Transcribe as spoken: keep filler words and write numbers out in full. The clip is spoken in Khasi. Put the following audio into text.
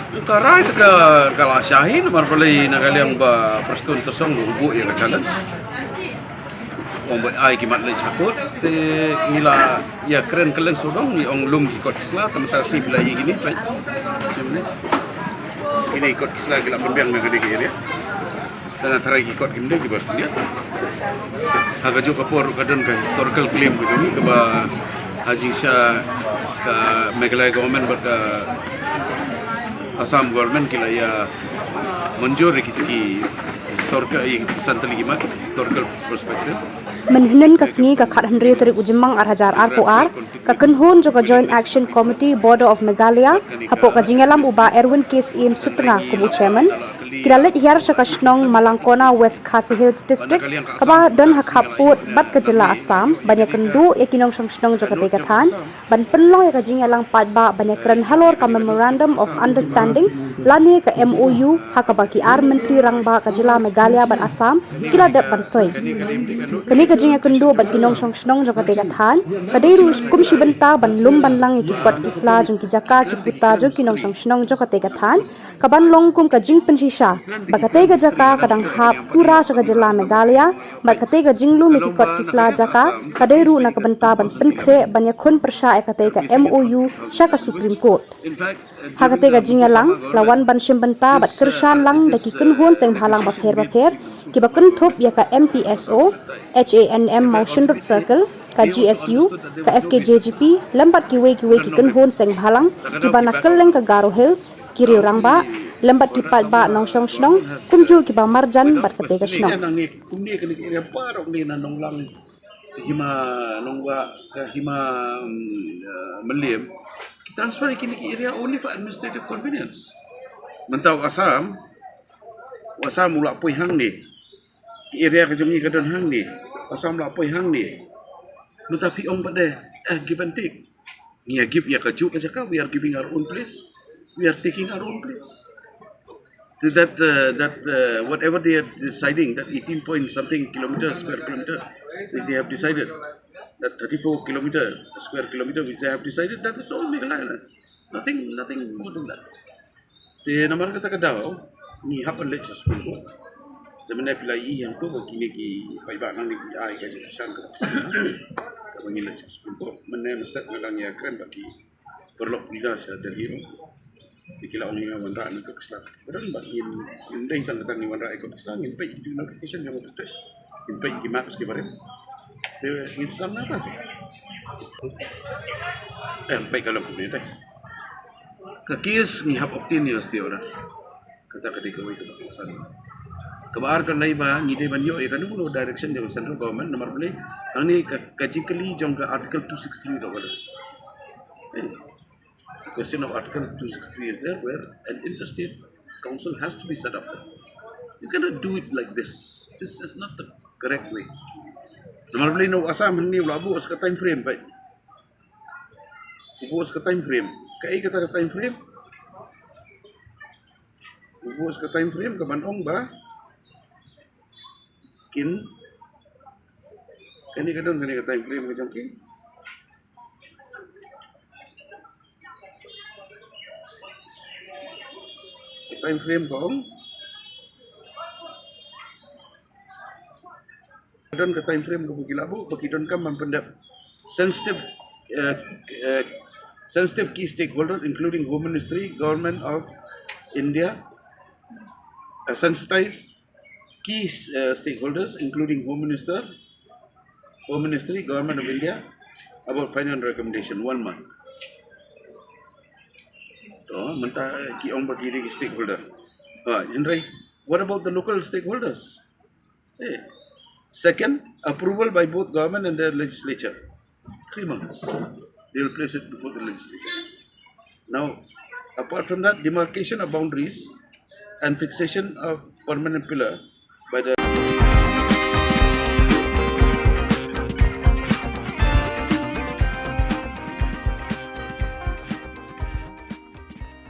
Ka rai te ka, ka la shah hi namar balei na ka liang ba Prestone Tynsong u buh ïa ka challenge. Ong ba ai ki mat leit sha kot te ngi la ïa kren kylleng sawdong, ngi ong lum ki kot ki sla, te mynta ka sngi phi la ïohi kine, phi la ïohi kine. Kine ki kot ki sla ki la pynbiang na kane ka area. Tang tharai ki kot kim dei kiba pynbiang. Ha kajuh ka por ka don ka historical claim ka jong ngi kaba ha jingshisha ka Meghalaya government bad ka Assam government ki la ïa mynjur ïa kita ki historical, ïa kita ki san tylli ki mat, historical perspective. Mynhynnin ka sngi ka khathynriew tarik u Jymmang ar hajar arphew ar, ka kynhun jong ka Joint Action Committee Bodo of Meghalaya, hapoh ka jingïalam u Bah Erwin K Syiem Sutnga kum u chairman, ki la leit hiar sha ka shnong Malangkona, West Khasi Hills District, kaba don ha khappud bad ka jylla Assam, ban ïakynduh ïa ki nongshong shnong jong katei ka thaiñ, ban pynlong ïa ka jingïalang paidbah ban ïakren halor ka Memorandum of Understanding lane ka M O U ha kaba ki ar myntri rangbah ka jylla Meghalaya bad Assam ki la dep ban soi. Kane ka jingïakynduh bad ki nongshong shnong jong katei ka thaiñ ka dei ruh kum shi bynta ban lum ban lang ïa ki kot ki sla jong ki jaka ki puta jong ki nongshong shnong jong katei ka thaiñ, kaban long kum ka jingpynshisha ba katei ka jaka ka dang hap pura sha ka jylla Meghalaya, bad katei ka jinglum ïa ki kot ki sla jaka ka dei ruh na ka bynta ban pynkhreh ban ïakhun pyrshah ïa katei ka M O U sha ka Supreme Court. Ha katei ka jingïalang la wan ban shim bynta bad kyrshan lang da ki kynhun seng bhalang bapher bapher kiba kynthup ïa ka M P S O, H A N M Mawshynrut Circle, ka G S U, ka F K J G P, lem bad kiwei kiwei ki kynhun seng bhalang kiba na kylleng ka Garo Hills, ki riew rangbah, lem bad ki paidbah nongshong shnong, kumjuh kiba marjan bad katei ka shnong. Kumne kane ka area baroh ne na Nonglang, Hima Nongwah, ka Hima, mm, uh, Mylliem. Ki transfer ïa kine ki area only for administrative convenience. Mynta u Assam, u Assam u la poi hangne. Ki area ka jong ngi ka don hangne. U Assam u la poi hangne. Mynta phi ong pat de, eh, give and take. Ngi ïa give ïa kajuh ka jaka, we are giving our own place. We are taking our own place. So that, uh, that, uh, whatever they are deciding, that eighteen point something kilometer, square kilometer, which they have decided, that thirty-four kilometer, square kilometer, which they have decided, that is all Meghalaya land. Nothing, nothing more than that. Te namar kata ka daw, ngi hap ban leit sha Supreme Court. Te mynne phi la ïohi hangto ba kine ki paidbah nangne ki ai ka jingkyrshan kaba, kaba ngin leit sha Supreme Court. Mynne mynstep nga dang ïakren bad ki paralok phi la sha Delhi ruh. Te ki la ong ïa nga wanrah na ka Court ki sla. Ka don ba ngin, ngim dei tang kata ngin wanrah ïa ka Court ki sla, ngin peit ïa ki notification jong ka British. Ngin peit ïa ki maps ki barim. Te ngin sdang na kata. Eh, peit ka long kumne te. Ka case ngi hap obtain ïa ka stay order. Kata ka dei kawei kaba kongsan. Kaba ar ka dei ba ngi dei ban ïoh ïa kano kano direction jong ka central government namar balei hangne ka, ka jingkylli jong ka Article two six three ruh ka dei. Eh, the question of Article two six three is there where an interstate council has to be set up. You cannot do it like this. This is not the correct way. Namar balei na u Assam hangne u la buh sa ka time frame, peit. U buh sa ka time frame. Kaei kata ka time frame? U buh sa ka time frame kaban ong ba kin, kane ka don kane ka time frame ka jong ki. Ka time frame ka ong. Don ka time frame kaba ki la buh, ba ki donkam ban pyndep sensitive, eh, eh, sensitive key stakeholder including Home Ministry, Government of India, uh, sensitize key, uh, stakeholders including Home Minister, Home Ministry, Government of India about final recommendation, one month. To mynta ki ong ba ki dei ki stakeholder. Ha, hynrei what about the local stakeholders? Eh, second, approval by both government and the legislature. Three months. They will place it before the legislature. Now, apart from that, demarcation of boundaries and fixation of permanent pillar